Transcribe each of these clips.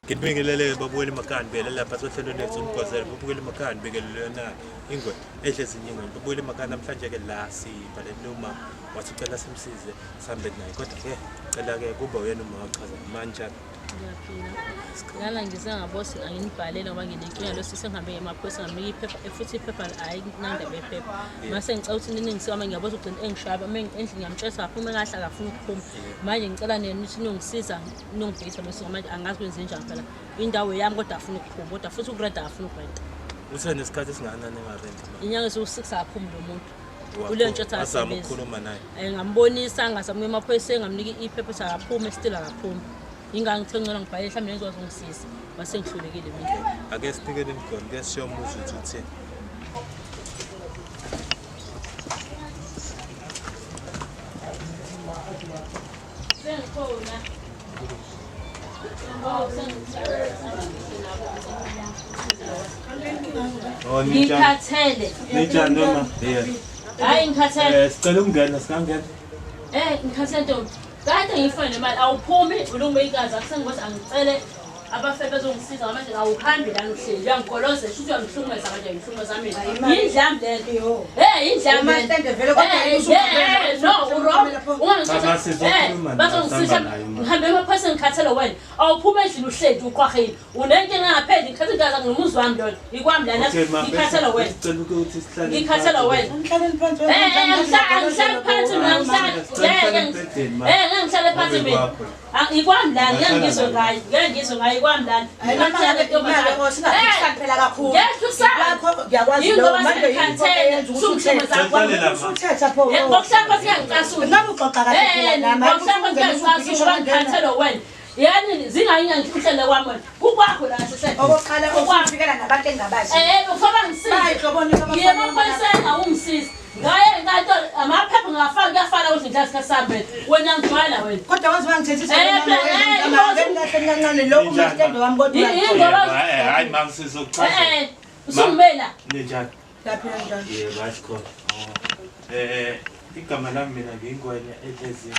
Ngibingelele babukeli emakhaya nibingelele lapha sohlelweni lethu umgwazelo babukeli emakhaya nibingelele na ingwe ehle ezinyingweni babukeli emakhaya namhlanje ke la sibhalele uma wathi ucela simsize sihambe naye kodwa ke cela ke kuba uyena uma wachaza manje. Ngiyaphila. Lana ngize ngabosi anginibhalele ngoba nginenkinga lo sisi ngihambe ngemaphoyisa ngamnika iphepha futhi iphepha hayi nandaba yephepha. Mase ngicela ukuthi niningisiwe uma ngiyabona ugcina engishaya uma endlini ngiyamtshela aphume kahle akafuni ukuphuma. Manje ngicela nina ukuthi ningisiza ningibhekise lo sisi manje angazi kwenze njani phela. Indawo yami kodwa afuna ukuphuma kodwa futhi ukurenta akafuni ukurenta. Usenesikhathi esingakanani engarenti? Inyanga eziwu-6 akaphumi lo muntu. Kule ntsho ethi Wazama akasebenzi. ukukhuluma naye. Ngambonisa ngasamuka emaphoyiseni ngamnika iphepha ukuthi akaphume still akaphumi. Ingane ngithe ngcono ngibhale mhlawumbe ngizokwazi ungisiza. Mase ngihlulekile mina. Ake sinikele imigomo ke siyomuza ukuthi uthini. Sengikhona. Oh, ninjani? Ngikhathele. Ninjani noma? Yeah. Hayi ngikhathele. Sicela ukungena, singangena. Ngikhathele ntombi. Kade ngifuna nemali awuphumi ulungu ikazi akusengothi angicele abafe bezongisiza manje awuhambi lana uhleli uyangigolozela shuthi uyangihlukumeza manje ngihlukumeza mina. Yindlu yami lento. Yindlu yami. Umastende vele kodwa No, uwrong. Baba, sizokhuluma naye, Bazongisiza. sihamba naye, uma. Ngihambe emaphoyiseni ngikhathele wena. Awuphuma endlini uhleli uqwahile. Unenkinga engapheli ngikhathele inkaza nginomuzi wami lona. Ikwami lana Okay, ma, ngikhathele wena. Sicela ukuthi sihlale. Ngikhathele wena. Umhlaleni phansi Angihlali phansi mina ngihlale Sihlale ngeke ngihlale phansi mina. Ikwami lana ngeke ngizwe ngayo ngeke ngizwe ngayo ikwami lana. Ngikhathele ntombazane. Singaphikisani phela kakhulu. Ngeke Lakho ngiyakwazi Yingoba lokho manje sengikhathele, usungihlukumeza Usuthetha pho. Ngokuhlala phansi kuyangicasula. Ngabe uxoxa kahle phela nami. Ngokuhlala phansi kuyangicasula ngikhathele wena. Yani zingayinya ngihlele kwami wena. Kukwakho la sise. Okokuqala usufikela nabantu engingabazi. Ufaka ngisize. Bayinhloboni Ngiye emaphoyiseni awungisizi. Ngaye enkantolo amaphepha ngingafaki kuyafana ukuthi ngidla isikhathi sami wena. Wena ngijwayela wena. Kodwa wazi wangithethisa Eh, kahle kancane lo umastende wami kodwa Yingoba Hayi ma sizokuchaza. usungimela. Ninjani? Laphila njani? Yebo, asikhona. Igama lami mina ngiyingwenya ehlezi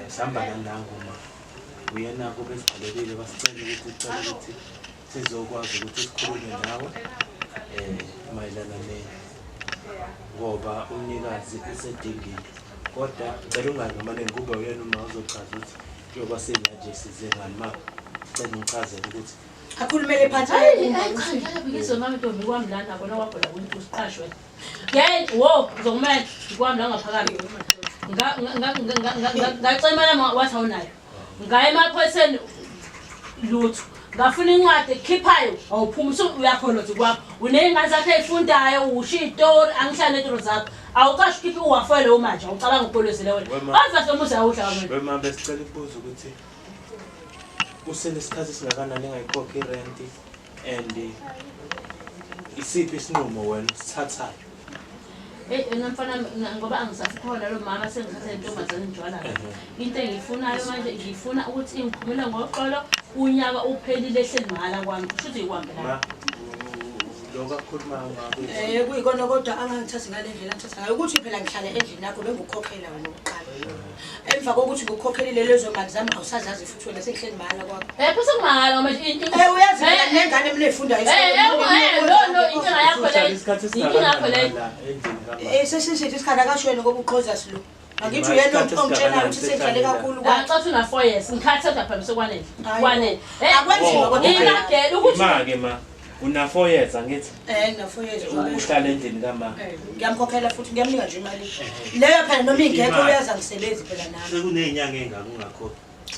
sihamba nanangu ma. Uyena kube sibhalelile basicela ukuthi sicela ukuthi sizokwazi ukuthi sikhulume nawe mayelana ne ngoba umnikazi usedingile. Kodwa ngicela ungazi noma nengubo uyena uma uzochaza ukuthi njengoba sila nje size ngani ma. Cela ngichazele ukuthi Akhulumele phansi. Hayi cha ngeke ngizwe mama ntombi kwami lana kona kwakho la usiqashwe wena. Ngeke wo uzokumela kwami la ngaphakathi. Ngacela imali wathi awunayo. Ngaye emaphoyiseni lutho. Ngafuna incwadi ekhiphayo awuphumi uyakhona nje kwakho. Uney'ngane zakho ey'fundayo usho iy'tori angihlali ney'tori zakho. Awuqashe ukhiphe uwafele manje awucabanga ugolozile wena. Wema. Wazi umuzi awudla wena. Wema besicela ukubuza ukuthi usenesikhathi esingakanani engayikhokhi irenti and isiphi isinqumo wena osithathayo? Hey wena mfana ngoba angisakhona lo mama sengithathe intombazane ngijwala. Into engiyifunayo manje ngifuna ukuthi ingiphumele ngoxolo unyaka uphelile ehleli mahala kwami. Kusho ukuthi ikwami la. Ma lokho akukhulumayo ngakho. Kuyikona kodwa angangithathi ngale ndlela angithatha ngayo ukuthi phela ngihlala endlini yakho bengukhokhela wena okokuqala. Emva kokuthi ngikukhokhelile lezo mali zami awusazazi futhi wena sengihleli mahhala kwakho. Phela sekumahala manje into. Uyazi phela nengane mina efundayo No no inkinga yakho Uhlala le. isikhathi Inkinga yakho esingakanani le. la endlini kama? Sesisithi isikhathi akasho yena ngoba uqhoza silo. Angithi uyena ongitshelayo ukuthi sengihlale kakhulu kwakho. Ngicathu una 4 years. Ngikhathele phela sekwanele. Hayi. Kwanele. Akwenziwa kodwa. Ingagela ukuthi Ma-ke ma, una 4 years angithi Ngina 4 years. uhlala endlini kama. Ngiyamkhokhela futhi ngiyamnika nje imali. Leyo phela noma ingekho uyazi angisebenzi phela nami. Sekuney'nyanga ey'ngaka ungakhokhi.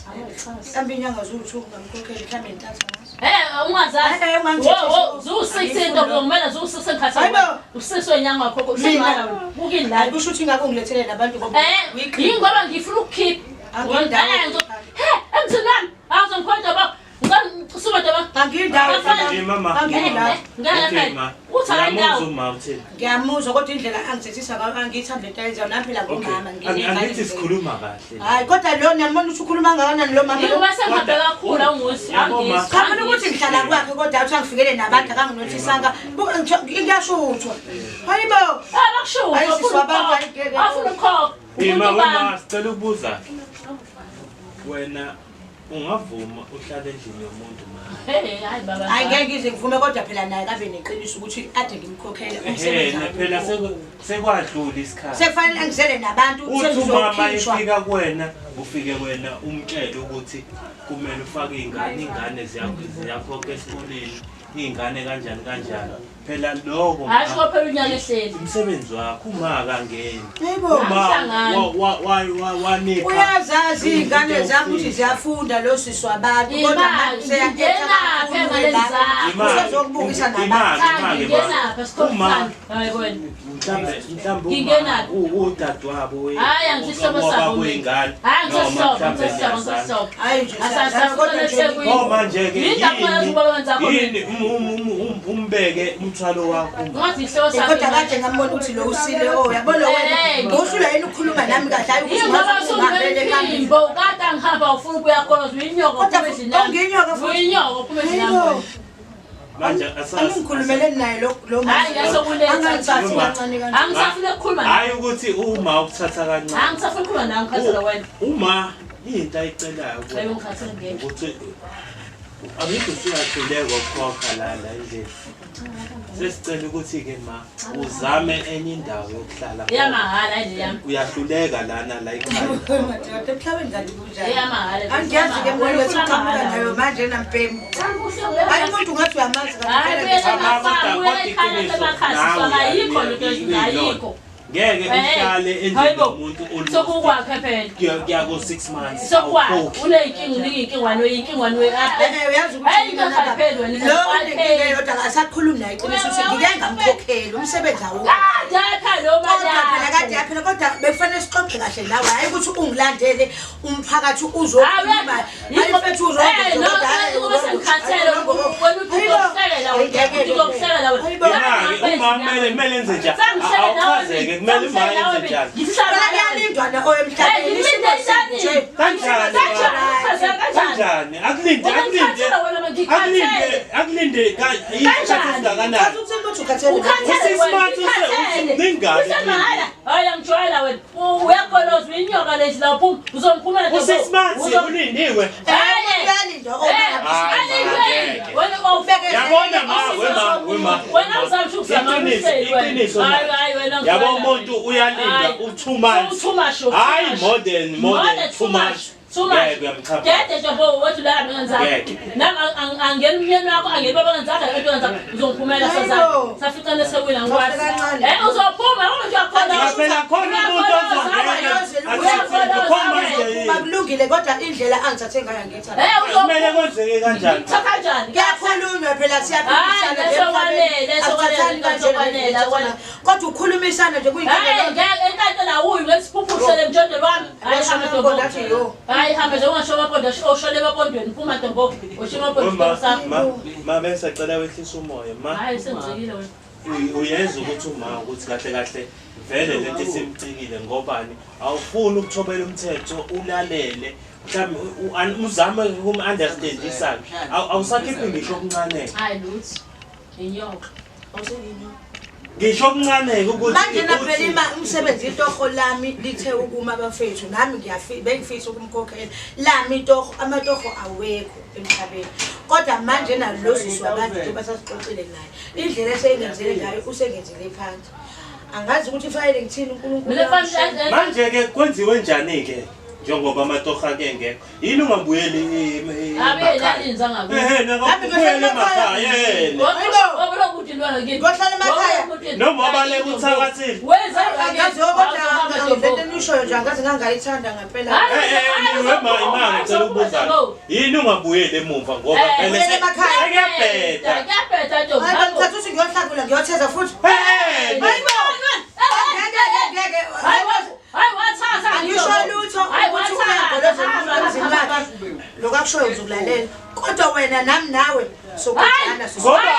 Mhlawumbe inyanga ziwu-two ngamkhokheli mhlawumbe intathu ngazo. Ungazazi. Ungangithethisi. Wo ziwu-6 into kumele ziwu-6 engikhathele. Hayibo. U-6 wenyanga wakho uhlala wena. Bukini la. Hayi kusho ukuthi ingakho ngilethele nabantu ngoba uyiqhiba. Yingoba ngifuna ukukhipha. Angiyindawo. Emzini wami awuzongikhonta baba. Ngicela baba. Angiyindawo. Eh, mama. Angiyindawo. Okay ma. Uthi Uyamuzwa akayindawo. uma uthini? Ngiyamuzwa kodwa indlela angithethisa ngayo angiyithandi lento ayenzayo nami phela Okay. ngumama Angithi sikhuluma kahle. Hayi kodwa lo niyambona ukuthi ukhuluma kangakanani lo mama. lo. Yingoba sengihambe kakhulu awungusi. Yabo, ma. Angizwa. Cha phela ukuthi ngihlala kwakhe kodwa athi angifikele nabantu akanginothisanga. Buka ngiyashuthwa. Hayibo. Bakushuka. Hayi, sisi wabantu, hayi, ngeke. Afuna ukukhokha. Eh, ma Umuntu wema bami. sicela ukubuza. Wena Ungavuma uhlale endlini yomuntu mama. Hey, hayi baba. Hayi ngeke ngize ngivume kodwa phela naye kabe neqiniso ukuthi ade ngimkhokhele umsebenzi. Ehhe, phela sekwadlula isikhathi. Sekufanele angizele nabantu Uthi umama efika kuwena, ufike wena umtshele ukuthi kumele ufake iy'ngane, iy'ngane ziyakhokha esikoleni, iy'ngane kanjani kanjani. Phela lokho Hayi sho phela unyaka ehleli. umsebenzi wakho uma akangeni. Yebo. Uma Angihlangani. wanika Uyazazi iy'ngane zami ukuthi ziyafunda lo sisi wabantu kodwa Imali, manje useya-etha ngingenaphi kakhulu engaleni la. zakho? Usezokubukisa nabantu. Imali, Cha imali, ngingenaphi Uma esikhosana. Hayi wena. mhlambe Ngingenaphi? udadewabo Hayi angisihlobo sabo mina. wey'ngane Hayi angisihlobo, mhlambe angisihlobo, niyazana. angisihlobo. Hayi nje Asasafuna siyazana kodwa nje eThekwini. Oh manje-ke Yini ndaba yini- ubaba wenzakho mina? yini umbeke umthwalo wakho uma Ungathi ihlobo sakho. kodwa kade ngambona ukuthi lo usile oh yabona wena Hey. ngohlula yini ukukhuluma nami kahle hayi ukuthi Yini ngoba ungaze ungihambele phambili. usungumphimbo kade angihamba ufuna ukuya khona uyinyoka Kodwa uphuma endlini yami. unginyoka futhi. Uyinyoka uphuma endlini yami. Hayibo. manje asazi Angikhulumeleni naye lo lo Hayi, ngiyasokuletha. Angangithathi kancane kancane. Angisafuna ukukhuluma nawe. hayi ukuthi uma ukuthatha kancane Angisafuna ukukhuluma nawe ngikhathele wena. uma into ayicelayo Hayi kuwena, ungikhathele ngeke. ukuthi angithi usuyahluleka ukukhokha la la endlini sesicela ukuthi-ke ma uzame enye indawo yokuhlala ngoba Eyamahhala endlini yami. uyahluleka lana la ekhaya Madoda emhlabeni kanti kunjani? Eyamahhala. Angiyazi ke mina ukuthi uqhamuka nayo manje nampemu. Hayi umuntu ungathi uyamazi kanti Hayi phela buyela Cha, emakhaya, kodwa- buyela kodwa ekhaya iqiniso, lasemakhaya, nawe siswaka ayikho uyazi, lento uyilona. ayikho. Ngeke uhlale endlini Hayibo. yomuntu almost Sokukwakhe phela. kuya ko-six months Sokwakhe awukhokhi. uneyinkinga unika inkinga wena uyinkinga wena Eh, uyazi ukuthi Hayi, into mina baba, ayipheli wena, lo ayipheli. unenkinga eyodwa akasakhulumi naye iqiniso ukuthi ngike ngamkhokheli umsebenzi awukho. Kade apha lo Kodwa phela kade mali. yaphela kodwa bekufanele sixoxe kahle nawe hayi ukuthi ungilandele umphakathi uzokhuluma hayi mfethu Eh, no, kube sengikhathele wena uthi uzokuhlekela wena, uthi uzokuhlekela wena. Yena-ke uma kumele kumele enze njani Sangihleke nawe awuchazeke kumele uma enze njani Phela kuyalindwa na Hey, emhlabeni ngilinde njani? Kanjani? Kanjani? Kanjani akulinde Wena akulinde ngikhathele wena, ngikhathele. akulinde akulinde isikhathi esingakanani ukuthi ukhathele Ukhathele U-six wena, months ukhathele. uningabi Usemahhala. Hayi angijwayela wena. Uyagoloza uyinyoka lezi la uphuma uzongiphumela u-six months ulindiwe Hayi. Kuyalindwa Hayi, Wena awubeke Yabona ma wema wema Wena uzamsho ukuzama Iqiniso, umhleli wena. iqiniso Hayi la. hayi wena Yabo ngijwayela umuntu wena. uyalinda Hayi. u-two months Too much, too hayi much. more than too too much Too much. Ngeke uyamchapha. Dede nje bo wathi la ngenzakho. Ngeke. Nami angena umyeni wakho angena baba ngenzakho into ngenzakho uzongiphumela Hayibo. sazana. Safica nesekwini angikwazi. Kahle kancane. Eh uzophuma ngoba nje uyakhona. Cha, phela khona umuntu ozongena athathe khona nje Bakulungile kodwa indlela angithathe ngayo angiyithanda. Eh kumele uzophuma. kwenzeke kanjani Ngithatha kanjani? Kuyakhulunywa phela Hayi, siyaphikisana leso kwanele, leso Asithathani kwanele, kanje leso kwanele, kwanele. Kodwa ukukhulumisana nje kuyinto Hayi ngeke enkantolo awuyi ngesiphuphusele emjondweni wami. Hayi Washo hamba amampondo ntombo. athi, yo. Hayi hamba nje ungasho amampondo oshole emapondweni phuma ntombo. Osho amampondo ma sakho. ma ma besacela wehlisa umoya ma Hayi sengicikile wena. Uyezwa ukuthi uma ukuthi kahle kahle vele lento isimcikile ngobani awufuni ukuthobela umthetho ulalele mhlawumbe uzame ukum-understandisa awusakhiphi ngisho okuncane Hayi lutho. Inyoka. ngisho okuncane-ke ukuthi Manje naphela uthi- ima umsebenzi itoho lami lithe ukuma abafethu nami bengifisa ukumkhokhela lami itoho amatoho awekho emhlabeni kodwa manje nalo sisi wabantu njengoba sasixoxile naye indlela eseyingenzele ngayo usengenzele phansi angazi ukuthi ifanele ngithini uNkulunkulu Mina fanele manje-ke kwenziwe njani-ke njengoba amatoho ake engekho yini ungabuyeli Abe emakhaya? lalinza ngakubo. Ehhe, nakubuyele emakhaya yena Ngohlala emakhaya. Noma wabaleka uthakathile. Wenza angazi kodwa lento enishoyo nje angazi ngangayithanda ngempela Wema imanga ngicela ukubuza yini ungabuyeli emuva ngoba Eh, phela ubuyele emakhaya. sekuyabheda Kuyabheda ntombi. Hayi bangithatha ukuthi ngiyohlakula ngiyotheza futhi Eh, Hayibo! Ngeke ngeke Hayi hayi wathatha. Angisho lutho Hayi ukuthi wathatha. uyagolozela emzini wakhe. Lokhu akushoyo ngizokulalela. Kodwa wena nami nawe sokudlana Ngobani?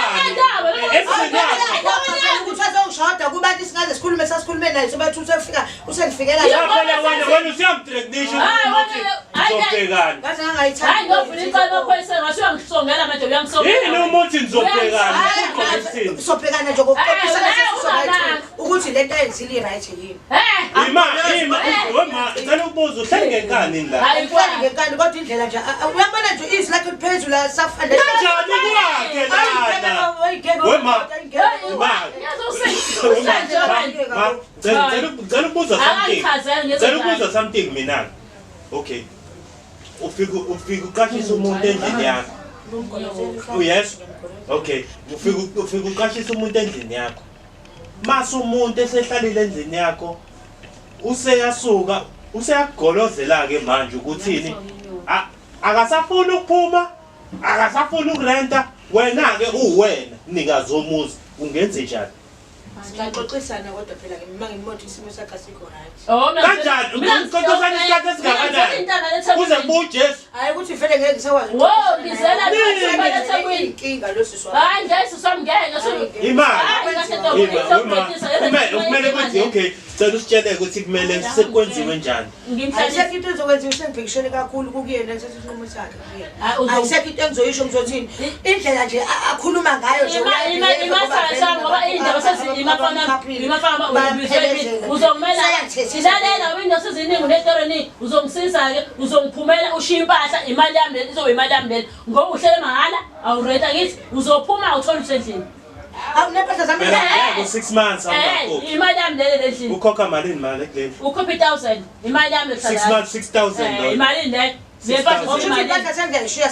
Emzini wakhe. ukuthi azongishoda kubantu singaze sikhulume sasikhulume naye sobathi usefika usengifikela Cha, phela wena wena usuyamthreatenisha Hayi ukuthi wena nizobhekana? Ngaze ngangayithanda. Hayi ngiyovula icala emaphoyiseni ngasho uyangisongela manje uyangisongela. Yini uma uthi nizobhekana? Kukhona ukuthini? Sobhekana nje ngokuxoxisana Eh, sesizobayithola ungamanga. ukuthi lento ayenzile i-right yini. Eh! Ima, ima, wema, ngicela ukubuza uhleli ngenkani la. Hayi Ayifani ngenkani kodwa indlela nje uyabona nje izwi lakhe liphezulu asafana. Kanjani kwakhe lana? Wema. Ma. Ma, ngicela ukubuza something. Akangichazeli Ngicela ukubuza ngezwe. something mina. Okay. Ufika uqashisa umuntu endlini yakho. Yes. Okay. Ufika uqashisa umuntu endlini yakho. Mase umuntu esehlalile endlini yakho useyasuka useyakugolozela ke manje ukuthini? Akasafuni ukuphuma, akasafuni ukurenta, wena ke uwena mnikazi womuzi ungenze njani? Singaxoxisana kodwa phela uma ngimoto isimo sakhe asikho right. Kanjani? Uxoxisana isikhathi esingakanani? Kuze kubuye uJesu. Hayi ukuthi vele ngeke ngisakwazi. Wo, ngizela eThekwini. Inkinga lo sisi wami. Hayi ngeke sisami ngeke. Imali. Hayi kahle ntombi, Kumele ukuthi okay, sicela usitshele ukuthi kumele sekwenziwe njani. Ngimhlalisa. Ayisekho into ezokwenziwa sengibhekishele kakhulu kukuyena ngithatha isinqumo sakhe kuyena. Hayi, Ayisekho into engizoyisho ngizothini. Indlela nje akhuluma ngayo nje uzongimela ilalela window seziningi unetoreni uzongisiza-ke uzongiphumela ushiye impahla imali yami lena izoba imali yami lena ngoba uhlele mahhala awurenta ngithi uzophuma uthole usendlini Awunempahla zami. Phela ngeke 6 months awungakhokhi. Imali yami lele lendlini. Ukhokha malini mali kuleli? Ukhokha i-1000 imali yami 6 months 6000 dollars. Imali le. Lempahla Usho ukuthi impahla sengiyayishiya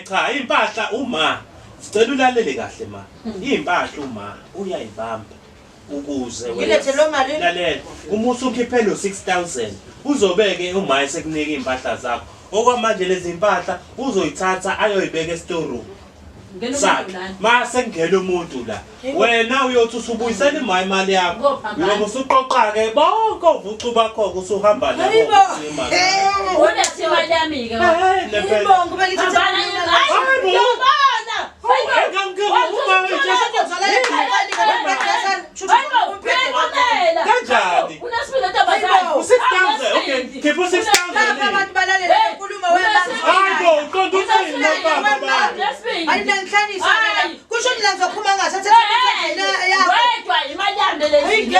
Cha, impahla uma sicela ulalele kahle ma. Impahla uma uyayibamba ukuze wena Ngilethe lo mali. Lalela, uma usukhiphe lo 6000 uzobeke uma esekunika impahla zakho. Okwamanje lezi impahla uzoyithatha ayoyibeka e-storeroom sakhe. Mase kungena umuntu la. Wena uyothi usubuyisela imali imali yakho. Ngophambana. Uyobe usuqoqa-ke bonke ovucu bakho usuhamba nabo. Hayibo. Ulethe imali yami-ke. Eh, ne phela. Ibongo bengithathe. Uyabona! Kanjani? Unesibindi ntombazane. U-6,000, okay. Khipha u-6,000. Lapha abantu balalela inkulumo webaba. Hayi bo, uqonda uthini lo baba baba? Ayinangihlanisa Hayi. kusho ukuthi la ngizophuma ngaso yakho. Wedwa imali yami lele. Yini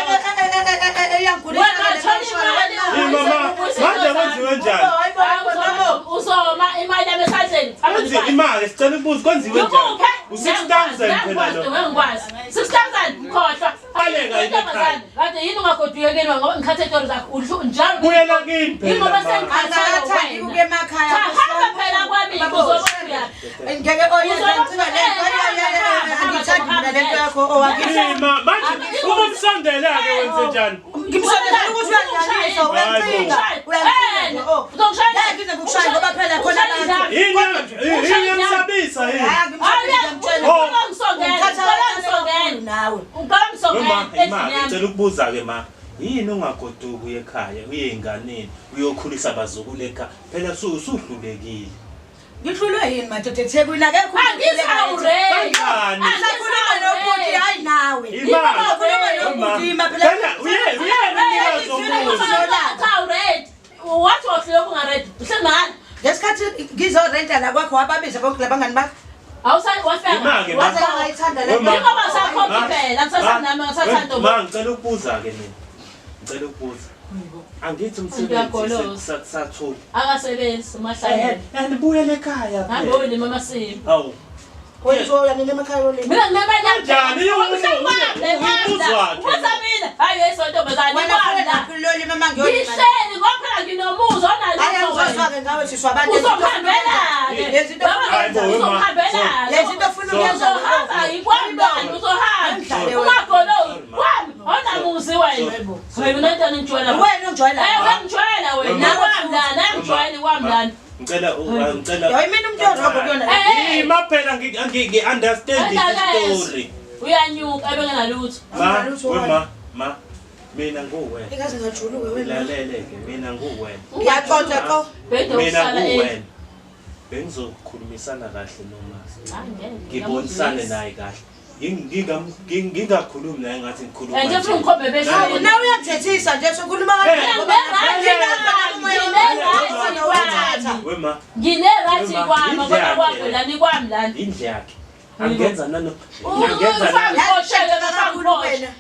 mama, manje kwenziwe njani? Uzoma imali yami esandleni. Kwenziwe imali, sicela ukubuza kwenziwe njani? U-6,000 phela lo. Ngikwazi. 6000 khohlwa. Baleka yini ekhaya? Kade yini ungagodukekeni ngoba ngikhathe itoru zakho udlu njalo. Buyela kini phela. Yingoba ma. sengikhathele Angathandi wena. ukuya emakhaya. Cha, hamba phela kwami uzobona. Ngeke oyenzantsiba lento angithandi mina lento yakho owakithi. Yini ma, manje uma umsondela-ke wenze njani? Ngimsondela ukuthi uyangidlalisa uyancinga. Uyancinga. Oh. Uzongishaya. Ngeke ngize ngikushaya ngoba phela khona abantu. Yini yini yamsabisa yini? Hayi ngimsondela ngimtshela. Nawe. Wema, ima, ngicela ukubuza-ke ma. Yini ungagoduki uye ekhaya, uye ey'nganeni, uyokhulisa abazukulu ekhaya? Phela usuhlulekile. Ngihlulwe yini madoda eThekwini akekho Kanjani? Usakhuluma nobhuti hayi nawe. Ima. Usakhuluma nobhuti ima phela. Phela uyena umnikazi womuzi. Wathi wahluleka ungaredi. Uhleli mahhala. Ngesikhathi ngizorenta la kwakho wababiza bonke labangani bakho. Ima-ke, ma. Waze wangayithanda le Wema. Yingoba usakhokhi phela, ngisasami nami ngisathanda Ma, ngicela ukubuza-ke mina. Ngicela ukubuza. Angithi umsebenzi Uyagoloza. sathuka. Akasebenzi umahlangene. And buyele ekhaya Hambe phela. uyolima amasimu. Hawu. Wenziwa nini emakhaya olimi? Mina nginemali yami. Kanjani? Umuzi wakhe. Ubuza mina. Hayi yeso ntombazane. Wena funa Kwami la. lapho lolimi uma ngiyolima. Ngihleli ngoba phela nginomuzi Hayi onalutho. angizozwa-ke ngawe sisi wabantu. Uzohambela-ke. Lezi zinto Hayi bo, wema. Uzohambela-ke. Lezi zinto ofuna ukuyenza. Uzohamba yikwami lana uzohamba. Ngidlale wena. Ungagolozi. Kwami awunamuzi wena. Wena unentwana engijwayela. Wena ongijwayela. Eh uyangijwayela wena. Kwami lana, angijwayeli kwami lana. Ngicela ngicela Yayi mina umuntu orobho kuyona. Eh. Ima phela ngi-understand i-story. Uyanyuka ebengenalutho. Ma, wema, ma. Mina nguwena. Ingaze ngajuluka wena. Lalele-ke mina nguwena. Ngiyaxoxa qo. Bhede Mina ukusala nguwena. Bengizokhulumisana kahle noma ngibonisane naye kahle. Ngingakhulumi naye ngathi ngikhuluma. Eh, nje ufuna ungikhombe Lalela. emehlweni. Nawe uyakuthethisa nje sokhuluma Eh. kanjani ngoba Wema. Ngine-right Wema, kwami, indlu bona yakhe. kwakho lana ikwami lana. Indlu yakhe. Angenza nano. Angenza nano.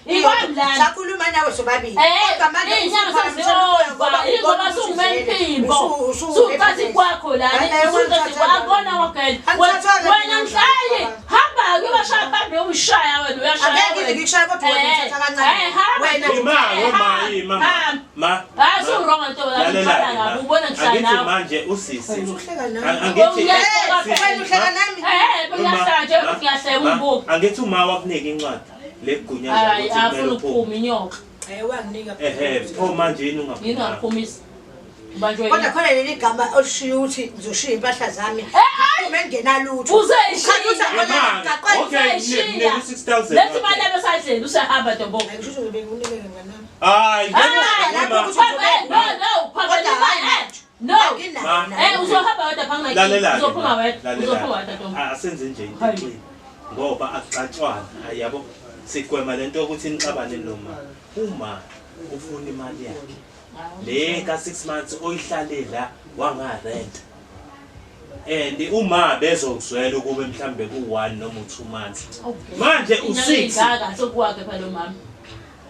Ikwami lana. Sakhuluma nawe sobabili. Eh, Kodwa manje iy'nyanga usuphakamisela umoya ngoba seziyova, ubona ingoba ukuthi sungumemphimbo. usu- Suqathi kwakho lana, Eh, usuqathi kwakho wagela. Angithathwanga Wena mina. mhlayi, hamba uyobashaya phambili uyishaya wena uyashaya. Angeke ngize ngikushaye kodwa wena Eh, uthatha kancane. eh, hamba. Wena Ima, wema, ima. Hamba. Ma. Hayi suwrong ntombazane, Lalela, ngikhala ma. kabi, ubona ngihlala Angithi nawe. manje usisi. Usuhleka nami. Angithi Uyahleka sisi, Wena uhleka ma- nami. Eh, ngiyahleka nje, ma- ngiyahleka ma- umbuka. Angithi uma wakunika incwadi legunyaza Hayi, ukuthi kumele afuna uphume. ukuphuma inyoka. Eh, wanginika. Ehhe, pho manje yini Yini ungaphuma? ungaphumisa? Ubanjwe Kodwa yini? khona leli gama olishiya ukuthi ngizoshiya impahla zami. Eh, hayi. Uma engenalutho. Uzeyishiya. Imali. Okay, Uzeyishiya. nika u-6,000. Lethi imali yami esandleni usahamba ntombo. Ngisho ukuthi ngibe ngikunike nganami. Hayi, Hayi, ngeke- lapho ma- ukuthi- Phambi, no, no, phambi Kodwa imali, hayi eh, no. Anginayo Ma. nayo. Eh, uzohamba wedwa phambi Lalela kwakhe. ke, Uzophuma ma. wedwa. Lalela. Uzophuma wedwa ntombo. Asenze nje into Hayi. eclean ngoba akuxatshwana hayi yabo sigwema lento yokuthi nixabane noma uma ufuna imali yakhe le ka 6 months oyihlale la wangarent and uma bezokuzwela ukube mhlambe ku-1 noma u-2 months manje Inyanga u-6 eyingaka sokuwakhe phela lo mama.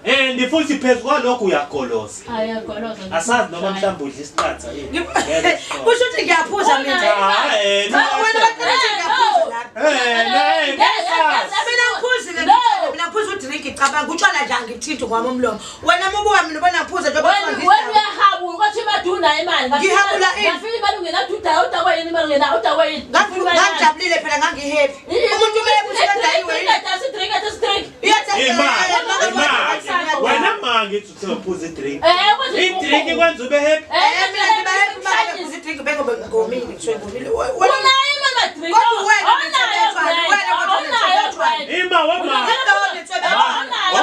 and futhi phezu kwalokho uyagoloza Ayagoloza. asazi noma mhlawumbe udla isiqatha yini Ngeke sisho. Kusho ukuthi ngiyaphuza mina. Cha, eh, Cha, wena baqala ukuthi ngiyaphuza lapha. Eh, ne, ngesazi. Mina ngiphuzile No. ngitshela, mina ngiphuza udrink cabanga utshwala nje angithinti ngwami umlomo. Wena uma ubuka mina ubona ngiphuza njengoba Wena kuthiwa wena ngidakwa. uyahabula kwathi imali unayo imali. Ngihabula ini? Ngafika imali ungena uda udakwa yini imali ungena udakwa yini? Ngangijabulile phela ngangihappy. Umuntu uma ebuza kandayiwe yini? Drink drink. Imali, Imali. imali. Wena ma ngithi uthe uphuza idrink. Eh, ukuthi Idrink ikwenza ube happy. Eh, Mina ngiba happy uma ngiphuza idrink bengobe ngomile ngithiwe ngomile. Wena Unayo imali drink. Kodwa wena Awunayo nitsebethwane, wena kodwa Awunayo nitsebethwane. Ima wema.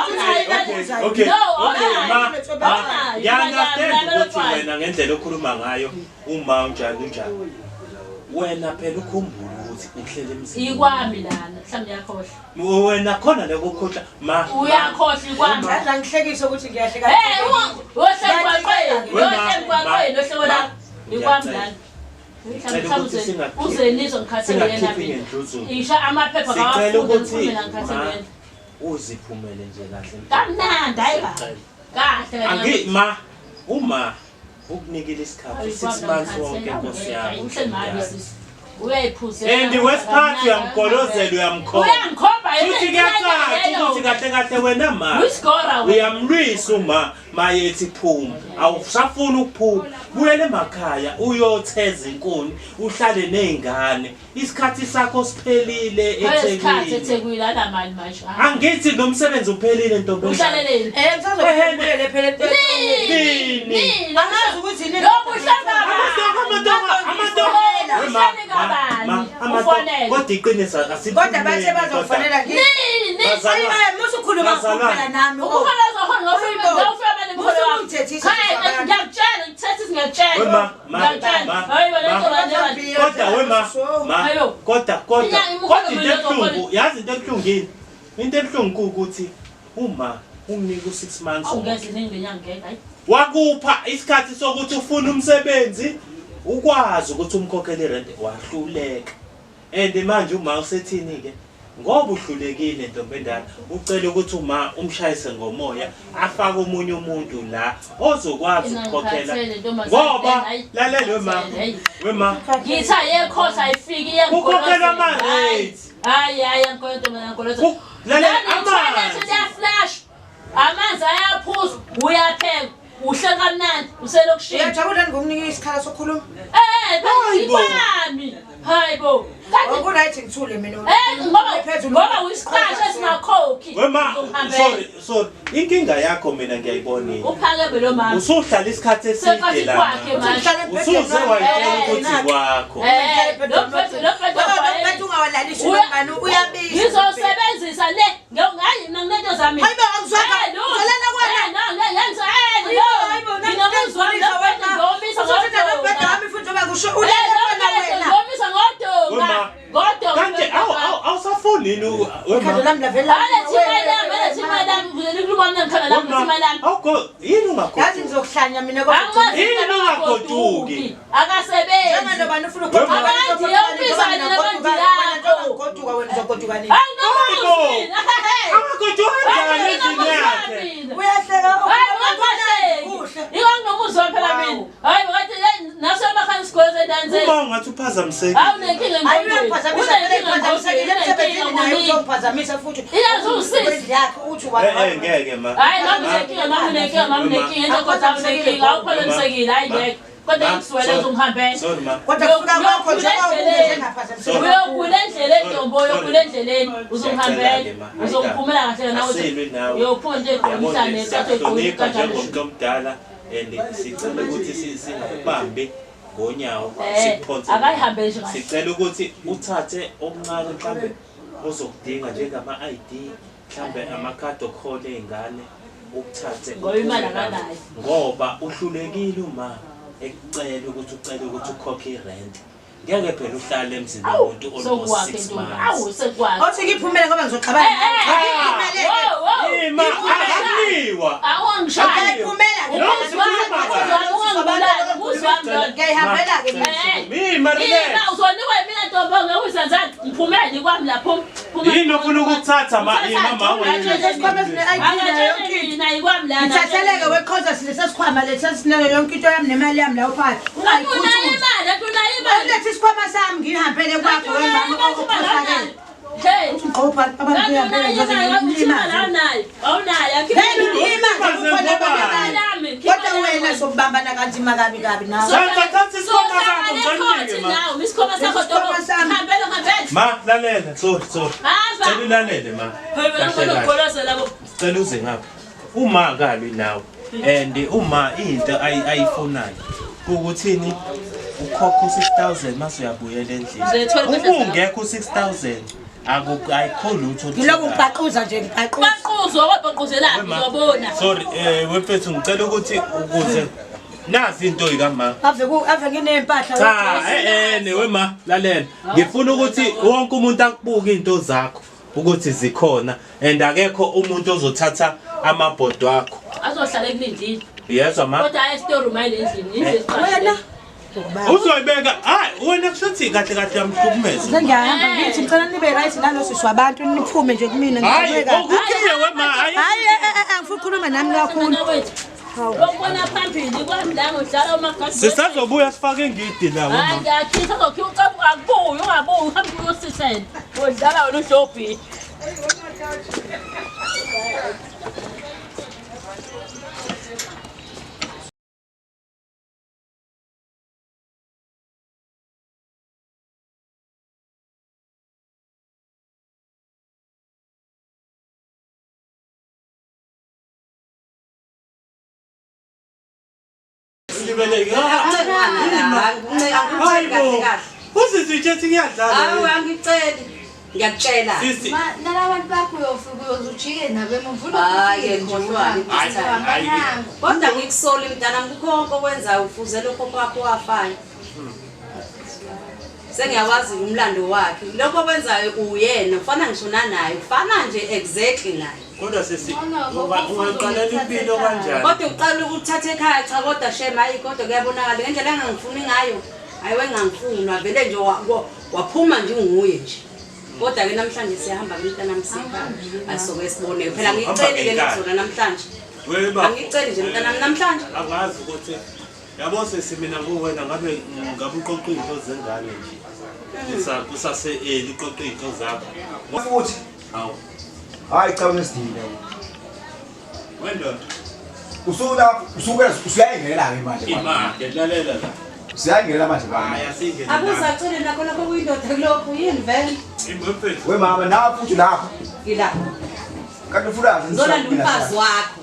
Okay, okay. No, Okay, ma. awunayo. Ma, Awunayo. ngiya-understand Awunayo. ukuthi wena ngendlela okhuluma ngayo uma unjani unjani. Wena phela ukhumbule ukuthi uhlele emzini. Ikwami lana, mhlawumbe uyakhohlwa. Wena khona lokukhohlwa ma. Uyakhohlwa ikwami. Yazi angihlekise ukuthi ngiyahleka. Eh, uyohle emgwaqweni, Wena, uyohle emgwaqweni, uyohle la. Ikwami lana. Ngicela ukuthi singakhiphi- Uzenizwa ngikhathele yena Singakhiphi mina. ngendluzula. Isha amaphepha Sicela kawafunde ukuthi ngiphume la ngikhathele ma yena. uziphumele nje kahle. Kamnandi hayi ba. Sicela. Kahle Angi ma uma ukunikile isikhathi 6 months wonke nkosi yami. Uhleli mabi sisi. Uyayiphuzela. And wesiphathi uyamgolozela uyamkhomba. Uyangikhomba Futhi kuyacaca ukuthi kahle kahle wena ma Uyisigora wena. uyamlwisa uma mayethi phuma awusafuni ukuphuma buyele emakhaya uyotheza inkuni uhlale nezingane isikhathi sakho siphelile Isikhathi eThekwini eThekwini anamali manje. angithi lo msebenzi uphelile ntombi Uhlaleleni? Eh ngisazobuyele phela entweni. Nini? Nini? Angazi ukuthi yini. Lokhu uhlala Amatongo, kabani? amatongo. Uhlale Ma, ma, kabani? amatongo. Ufonele. Kodwa iqiniso asiphumeli, Kodwa bathe bazokufonela kimi. Nini? Bazalwane. Hayi musu ukhuluma Bazalwane. kuphela nami. oh. Ukuhola uzohola ngofika ngofika manje mkholo wami. Usungithethisa Hayi, ngiyakutshela, ngithethisa ngiyakutshela. We ma, ma, Ngiyakutshela. ma, Hayi wena ma. ntombazane. Kodwa we ma, ma, Ayo. kodwa kodwa Inyanga imkhulu kodwa into mina ebuhlungu, yazi into ebuhlungu yini? Into ebuhlungu kuwukuthi uma umnika u-6 months Awungeze nini ngenyanga ngeke. Hayi. wakupha isikhathi sokuthi ufune umsebenzi ukwazi ukuthi umkhokhele irent wahluleka and manje uma usethini ke ngoba uhlulekile ntombi endala ucela ukuthi uma umshayise ngomoya afake omunye umuntu la ozokwazi ukukhokhela Ingangikhathele ntombazane. ngoba Hayi. lalela wema Hayi. wema Ngithi ayekho ayifiki Kukhokhelwa ama-rates. Hayi hayi angikho ntombazane ngikholwa. Lalela Amanzi amanzi liyaflash. Amanzi ayaphuzwa, uyapheka, uhle kamnandi, uselokishini. Uyajabula ngokunika isikhala sokukhuluma? Eh, Hayi bo. kwami. Hayi bo. Kanti Oku-right ngithule mina. eh ngoba uyisiqasho esingakhokhi. wema Uzohambela. sorry sorry inkinga yakho mina ngiyayibonile Uphakeme lo mama. usuhlala isikhathi eside Sekwathi la kwakhe manje. usuze wayitshela Eh, ukuthi kwakho Eh, lo mfethu lo mfethu Lo ungawalalisi lomngane uyabiza. Ngizosebenzisa le hayi mina nginento zami. Hayi bo, angizwanga. Eh, no. Uzolala kwena. Eh, no, no, yenza eh no. Nginomuzwa wami lo mfethu ngomisa Uzothatha lo mbhede ngodonga. wami futhi njengoba kusho Eh, ulele lo khona mfethu wena. ngomisa ngodonga. Wema. Ngodonga. kanje awusafuni yini Ikhanda wema lami lavela. Alethi imali yami, alethi imali yami, Ngikhuluma mina ngikhala la ngithi imali yami. Awugo yini ungagoduki? Yazi ngizokuhlanya mina kodwa. Angikwazi Yini indaba ungagoduki? angagoduki. Akasebenzi. Njenganobani ufuna ukugoduka? Abantu, yawubizwa kanye nabantu yakho. Goduka wena uzogoduka nini? Hayi nomuzi mina. Angagoduki kanjani endlini yakhe? Uyahleka. Hayi ungabahleki. Kuhle. Yiko nginomuzi wami phela mina. Hayi ngathi naso emakhaya isikole sendanze. Uma ungathi uphazamisekile. Hayi unenkinga Hayi engqondweni. uyaphazamisa phela Unenkinga iphazamisekile engqondweni. emsebenzini naye Unenkinga uzophazamisa futhi. Iyazi usisi. Kwendlu yakhe uthi Eh eh ngeke ma. Hayi mama unenkinga mama unenkinga mama unenkinga into kodwa unenkinga awuphazamisekile hayi ngeke. Kodwa ngikuswele uzongihambela. Sorry ma. Kodwa kufika kwakho njengoba ungaphazamiseki. Uyogula endleleni ntombo uyogula endleleni uzongihambela uzongiphumela kahle nawe Asilwi nawe. uyophuma nje Yabo nje umhlane ethathe siyakuhlonipha njengomuntu omdala and sicela ukuthi singakubambi ngonyawo Eh, sikuphonse. akayihambe nje kahle. Sicela ukuthi uthathe okuncane mhlambe ozokudinga njengama-ID mhlambe amakhadi okuhola ey'ngane ukuthathe Ngoba imali uphume nawo. akanayo. Ngoba uhlulekile uma ekucela ukuthi ucele ukuthi ukhokhe irent. Ngeke phela uhlale emzini womuntu almost Sokwakhe six ntombi months. awu sekwakhe. Othi ngiphumele ngoba ngizoxabana. Eh, eh, Ngiphumelele. Wo wo. Ima akuliwa. Awungishaya. Ngiyayiphumela. Ngiyayihambela ke mina. Ima relax. Ima uzonikwa yimina ntombo ngeke ngiphumele kwami lapho. Phuma- Yini ofuna ukukuthatha ma ima ma wena. Isikhwama esine-ID nayo yonke into. Mina yikwami lana. Ngithatheleke weqhoza silesa sikhwama lesi esinayo yonke into yami nemali yami la phakathi. Unayo Ungayikhuthuzi. imali, unayo imali. Ulethe isikhwama sami ngihambele kwakho wemama okhohlakele. Hey. Ngqopha abantu uyahambela ngizoze ngilimaze. Awunayo, awunayo. Hey ngilimaze kukhona abanye abantu. Kodwa wena sokubambana kanzima kabi kabi nawe. Thatha isikhwama sakho ngicela ma. Nawe, isikhwama sakho Isikhwama sami. Hambela, hambela. Ma lalela sorry sorry. Hamba. Cela ulalele ma. Hey, wena Kahle ufuna kahle. ukugolozela bo. Cela uze ngapha. Uma akalwi nawe and uma into ayifunayo kukuthini ukhokha u6000 mase uyabuyela endlini. Uzoyithola Uma kodwa ungekho u6000 ayikho lutho. Ngilokhu ngipaquza nje ngipaquza. Baquzwa kwabaquzelaphi Wema. uzobona. Sorry wemfethu ngicela ukuthi ukuze nazi into yikama. Ave ku ave nginempahla. Cha newe ma lalela. Ngifuna ukuthi wonke umuntu akubuke into zakho ukuthi zikhona and akekho umuntu ozothatha amabhodo akho. Azohlala ekulindile. Yezwa ma. Kodwa hayi story mine endlini. Indlu Wena esiqashile. Uzoyibeka hayi wena kushuthi kahle kahle uyamhlukumeza. Sengiyahamba ngithi ngicela nibe right nalo sisi wabantu niphume nje kumina Hayi ngiqhubeka. okukhiye wema hayi. Hayi angifuni ukukhuluma nami kakhulu. Mina wethu. Lokubona phambili kwami la ngodlala umagadi. Sisazobuya sifake ingidi la Hayi wema. ngiyakhisa uzokhiwa ucabu akubuyi ungabuyi uhambe uyosithela. Udlala wena udlobhi. Libeleke. Hayi Hayibo. Usizitshe ngiyadlala. Hawu angiceli. Ngiyakutshela. Sisi Nalabantu bakho uyofika uyoze ujike nabo emuva Hhayi, khohlwa. Hayi, hayi. Kodwa ngikusoli mntanami kukho konke okwenzayo ufuze lokho kwakho wafana. Sengiyawazi umlando wakhe. Lokho okwenzayo uyena, ufana ngisho nanaye, ufana nje exactly naye. Kodwa sisi ungaqalela impilo kanjani? Kodwa uqala ukuthatha ekhaya cha kodwa shem hayi kodwa kuyabonakala ngendlela engangifuni ngayo. Hayi wengangifuni vele nje waphuma nje unguye nje. Kodwa ke namhlanje siyahamba mntanami sikhaya. Asoke sibone. Phela ngiceli ke ngizona namhlanje. Weba. Angiceli nje mntanami namhlanje. Angazi ukuthi yabo sisi mina kuwena ngabe ngabe uqoqa izinto zengane nje. Kusase early uqoqa izinto zakho. Futhi Hawu. hayi cha unesidina. Wendoda Usulapho usuke usuyayingena ke manje. imali lalela la. Usuyayingena manje baba. Hayi asingene. Akuzacele nakho lokho kuyindoda kulokhu yini vele? Imfethu. We mama na futhi lapho. Ngila. Kanti ufuna Ngizolanda umfazi wakho.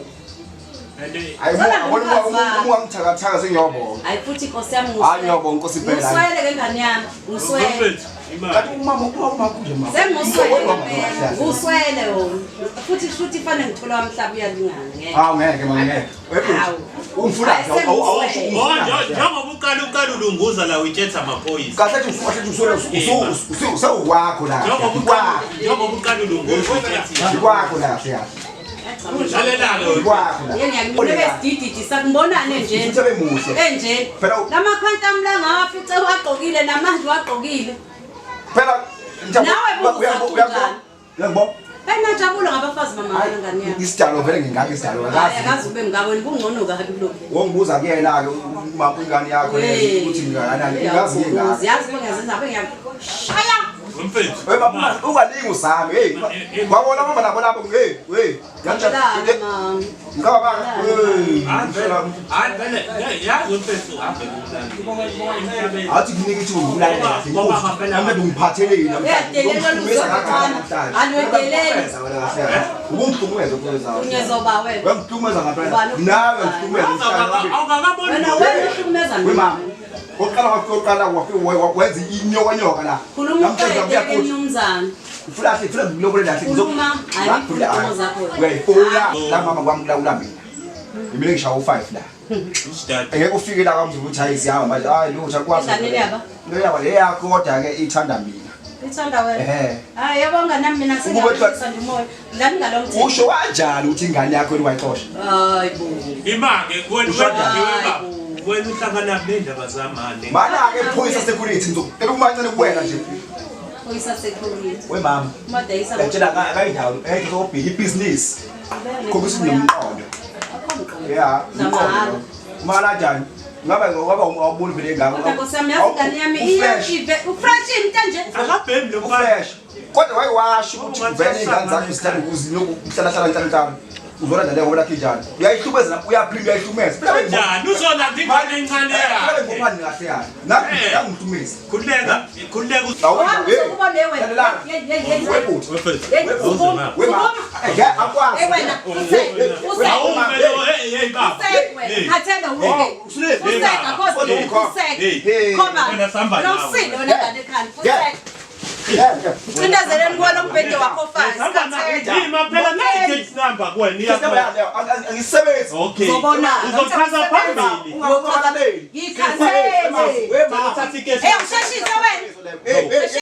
And Hayi uma ungangithakathaka sengiyobonga. Hayi futhi inkosi yami Hayi ngiyobonga Nkosi impela. Nguswele ke ngane yami, nguswele. mfethu imali. Kanti umama uma kunje mama. Senguswele ngempela, nguswele wona. Futhi futhi fanele ngithola wamhlaba uyalingana ngeke. Hawu ngeke mama ngeke. Hawu. Ungifuna Hayi, senguswele. Oh njengoba uqala ulunguza la uyitshetha amaphoyisa. Kahle nje usuhle usule usewukwakho la. Njengoba uqala ulunguza uyitshetha. Ikwakho la kahle kahle. Cha Lalela-ke wena. Kwakho la. Yeye ngiyakunike sidididi sakubonane nje. Futhi abe muhle. Enje. Phela- Lamakhwantam la ngawafice wagqokile namanje wagqokile. Phela Nawe buza kunjani? Uyangibona? Benajabula ngabafazi mama Hayi, ngane yami. isidalo vele ngingaka isidalo Hayi akazi. akazi ube mngakweni kungcono kabi kulokhu. Wongibuza kuyena-ke uma ingane yakho le ukuthi ngingakanani ingazi ngingaka. Yazi bengiyazenza bengiyashaya. Mfethu. Hey baba ungalingi uzame hey wabona mama nabo lapho hey hey Lana mama. ngicabanga hey Hayi vele, hayi vele, yazi mfethu ave kumnandi. Emhlabeni. athi kunika ithuba ngikulalela kahle Ngoba ngampela- namhlanje ungiphatheleni Uyadelela luzokufana. Aliwedeleli. ubungihlukumeza kuweza Unyezoba wena. uyangihlukumeza ngampela Ubani nawe ngihlukumeza Awukakaboni Wena wena uhlukumeza mina. wema oqala wafika oqala wafika wenza inyokanyoka la Khuluma Namhlanje uqede uyakuthi mnumzane. ufuna kahle ufuna ngilobole kahle Khuluma, hayi, inkulumo zakho. uyayifuna la mama kwami kulawula mina imile ngishaya u5 la Isidadi. ngeke ufike la kwami ukuthi hayi siyahamba manje hayi lutho akwazi Ingane leyaba? leyaba leyakho kodwa ke ithanda mina Ithanda wena. Ehhe. Hayi yabonga nami mina Ukube sengiyashisa nje umoya. Dlani ngalomthetho. usho kanjani ukuthi ingane yakho wayixosha Hayi bo. Ima-ke wena Ushada. wena wena uhlangana nendaba zamane. mana ke phoyisa security ngizocela ukumancane kuwena nje Phoyisa security. we mama Umadayisa. ngiyakutshela akayindawo ngizobheka ibhizinisi khombisa unomqondo ya Zamahhala. mala kanjani ngabe ngoba awuboni vele ingane Kodwa Nkosi yami yazi ingane yami iye ufresh into nje. Akabhemi lo mfana. ufresh kodwa wayiwasho ukuthi vele ingane zakho zithanda ukuhlala hlala inhlalo inhlalo uzona njani ngoba lakhe njani uyayihlumeza lapho uyaphinda uyayihlumeza Kanjani uzolanda ingane encane yakhe? ngophani kahle yani nangihlukumeza Khululeka, khululeka. Ukuba le wena. Ye ye ye. webhuti Mfethu. Ye sukuma. Sukuma. akwazi Eh wena. Use. Awuvele hey hey baba. Use wena. Khathele uke. Useka khosi. Useka. Khoba. Wena sihamba nawe. Losile wena ngane ekhanda. Useka. Cindezeleni kuwona umbhede wakho fast. Khathele. Ima phela nayi case number kuwena iyakho. angisebenzi Okay. Uzobona. Uzochaza phambili. Ngikhathele. Uthatha ikesi. Hey usheshise wena.